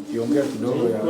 Ukiongea kidogo ya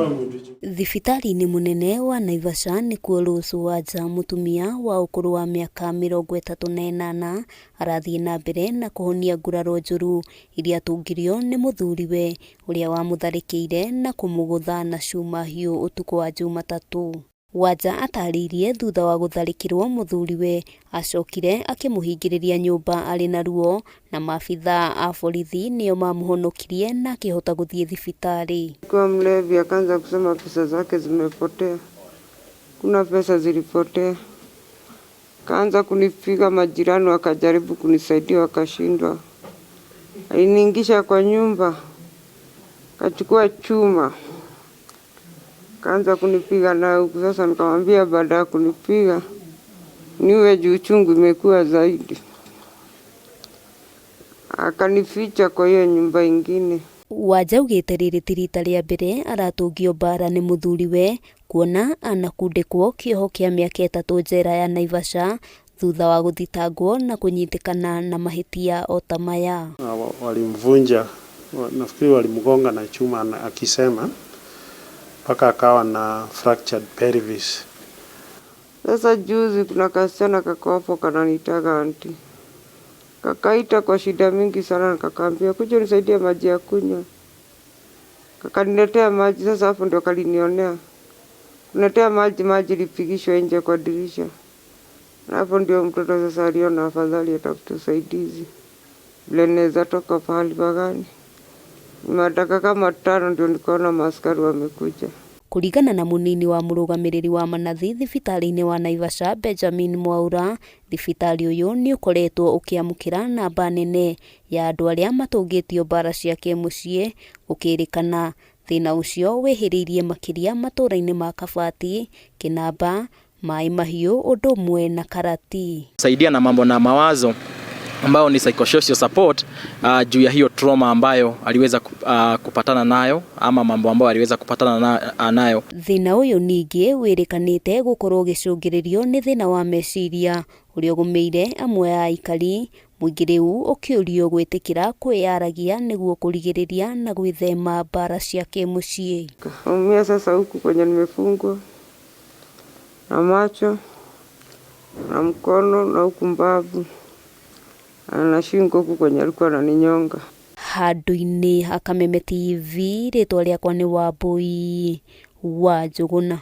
Thibitarĩ-inĩ mũnene wa Naivasha nĩkuo Rose Wanja mũtumia wa ũkũrũ wa mĩaka 38 arathiĩ na mbere na kũhonia nguraro njũru iria atũngirio nĩ mũthuriwe ũrĩa wamũtharĩkĩire na kũmũgũtha na cuma hiũ ũtukũ wa Jumatatũ. Wanja atarĩirie thutha wa gũtharĩkĩrwo mũthuriwe acokire akĩmũhingĩrĩria nyũmba arĩ na ruo na maabithaa a borithi nĩo mamũhonokirie na akĩhota gũthiĩ thibitarĩ. Alikuwa mlevi, akaanza kusema pesa zake zimepotea, kuna pesa zilipotea. Kaanza kunipiga, majirani wakajaribu kunisaidia wakashindwa. Aliniingisha kwa nyumba, kachukua chuma, kaanza kunipiga nayo huku. Sasa nikamwambia baada ya kunipiga niwe juu uchungu imekuwa zaidi. Akanificha kwa hiyo nyumba ingine. Wanja augĩte rĩrĩ ti rita rĩa mbere aratũngio mbara nĩ mũthuriwe kuona anakundĩkwo kĩoho kĩa mĩaka 3 njera ya Naivasha thutha wa gũthitangwo na kũnyitĩkana na mahĩtia o ta maya. Walimvunja, nafikiri walimgonga na chuma na akisema mpaka akawa na fractured pelvis. Sasa juzi kuna kasichana kako hapo kananitaga auntie, kakaita kwa shida mingi sana, kakaambia kuja nisaidie maji ya kunywa, kakaniletea maji. Sasa hapo ndio kalinionea kuniletea maji, maji ilipigishwa nje kwa dirisha, na hapo ndio mtoto sasa aliona afadhali atafute usaidizi vile naweza toka pahali pagani. Madaka kama 5 ndio nikaona maaskari wamekuja. Kũringana na mũnini wa mũrũgamĩrĩri wa manathi thibitarĩ-inĩ wa Naivasha Benjamin Mwaura, thibitarĩ ũyũ nĩ ũkoretwo ũkĩamũkĩra namba nene ya andũ arĩa matũngĩtio mbara cia kĩmũciĩ, gũkĩrĩkana thĩna ũcio wĩhĩrĩirie makĩria matũũra-inĩ ma Kabati, Kĩnamba, Maĩ Mahiũ ũndũ ũmwe na Karati. Saidia na mambo na mawazo ambayo ni psychosocial support juu ya hiyo trauma ambayo aliweza kupatana nayo ama mambo ambayo aliweza kupatana nayo. Thĩna ũyũ ningĩ wĩrĩkanĩte gũkorwo ũgĩcũngĩrĩrio nĩ thĩna wa meciria ũrĩa ũgũmĩire amwe a aikari, mũingĩ rĩu ũkĩũrio gwĩtĩkĩra kwĩyaragia nĩguo kũrigĩrĩria na gwĩthema mbara cia kĩmũciĩ. Kaumia sasa huku kwenye nimefungwa na macho na mkono na huku mbavu na shingo huku kwenye alikuwa ananinyonga. Handũ-inĩ ha Kameme TV, rĩtwa rĩakwa nĩ Wambui wa Njũgũna.